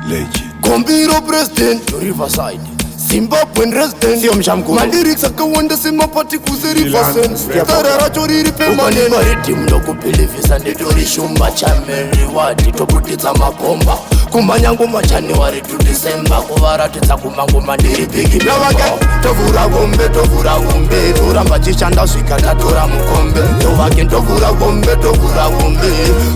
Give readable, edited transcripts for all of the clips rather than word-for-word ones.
Legend. Gombiro president to Riverside, Zimbabwean resident. Siyo mshamkuru. Malyrics akawanda semapati kuse Riversen. Step Zara racho riri permanent. Riddim ndokubhilivhisa, nditori shumba chameriwadi, tobuditsa mabhomba kumhanya ngoma January to December, kuvaratidza kumangoma ndiri big. Tovhura hombe, tovhura hombe, toramba tichishanda svika tatora mukombe. Tovake, tovhura hombe, tovhura hombe,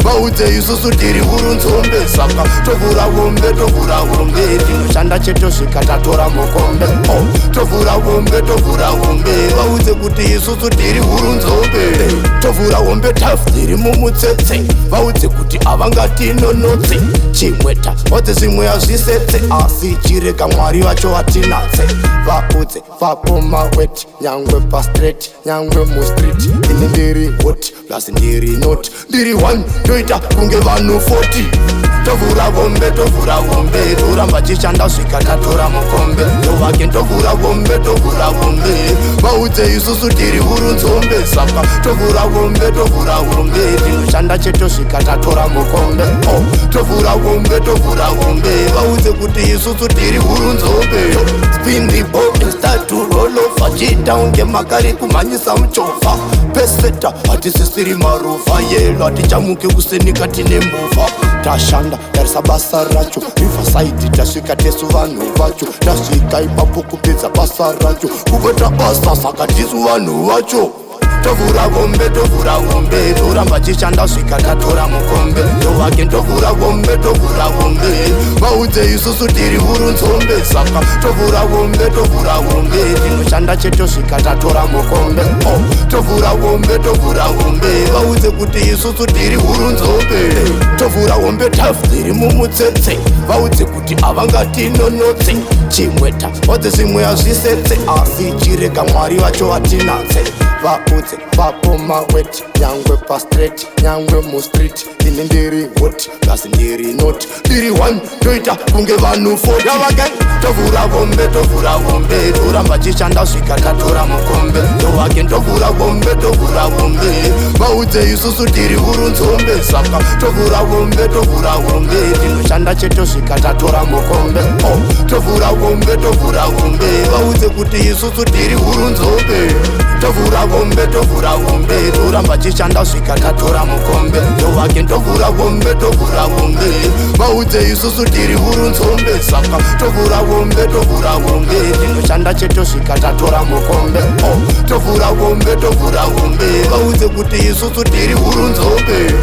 vaudze isusu tiri hurunzombe. Saka tovhura hombe, tovhura hombe, tinoshanda chete svika tatora mukombe. Oh, tovhura hombe, tovhura hombe, vaudze kuti isusu tiri hurunzombe. Tovhura hombe, taf dziri mumutsetse, vaudze kuti havangatinonotse. Chimweta wadze, zvimwe hazvisetse, asi chirega Mwari vacho vatinatse. Vaudze vapoma wet, nyangwe pastreet, nyangwe mustreet, ini ndiri hot, plus ndiri not, ndiri one, ndoita kunge vanhu 40. Tovhura hombe, tovhura hombe, toramba tichishanda svika tatora mukombe. Tovake, tovhura hombe, tovhura hombe, vaudze isusu tiri hurunzombe. Saka tovhura hombe, tovhura hombe, tinoshanda chete svika tatora mukombe. Oh, tovhura hombe, tovhura hombe, vaudze kuti isusu tiri hurunzombe. Spin the ball and start to roll over, chiita unge makari kumhanyisa muchovha. Peseta hatisisiri marovha yelo, hatichamuke kusenika tine movha. Tashanda, tarisa basa racho, Riverside tasvika tesu vanhu vacho. Tasvika ipapo kupedza basa racho, kubata basa, saka tisu vanhu vacho. Tovhura hombe, tovhura hombe, toramba tichishanda svika tatora mukombe. Tovake, tovhura hombe, tovhura hombe, vaudze isusu tiri hurunzombe. Saka tovhura hombe, tovhura hombe, tinoshanda chete svika tatora mukombe. Oh, tovhura hombe, tovhura hombe, vaudze kuti isusu tiri hurunzombe. Tovhura hombe, taf dziri mumutsetse, vaudze kuti havangatinonotse. Chimweta wadze, zvimwe hazvisetse, asi chirega Mwari vacho vatinatse. Vaudze vapoma wet, nyangwe pastreet, nyangwe mustreet, ini ndiri hot, plus ndiri not, ndiri one, ndoita kunge vanhu 40. Tovhura hombe, tovhura hombe, toramba tichishanda svika tatora mukombe. Tovake, tovhura hombe, tovhura hombe, vaudze isusu tiri hurunzombe. Saka tovhura hombe, tovhura hombe, tinoshanda chete svika tatora mukombe. Oh, tovhura hombe, tovhura hombe, vaudze kuti isusu tiri hurunzombe. Tovhura hombe, tovhura hombe, toramba tichishanda svika tatora mukombe. Tovake, tovhura hombe, tovhura hombe, vaudze isusu tiri hurunzombe. Saka tovhura hombe, tovhura hombe, tinoshanda chete svika tatora mukombe. Oh, tovhura hombe, tovhura hombe, vaudze kuti isusu tiri hurunzombe.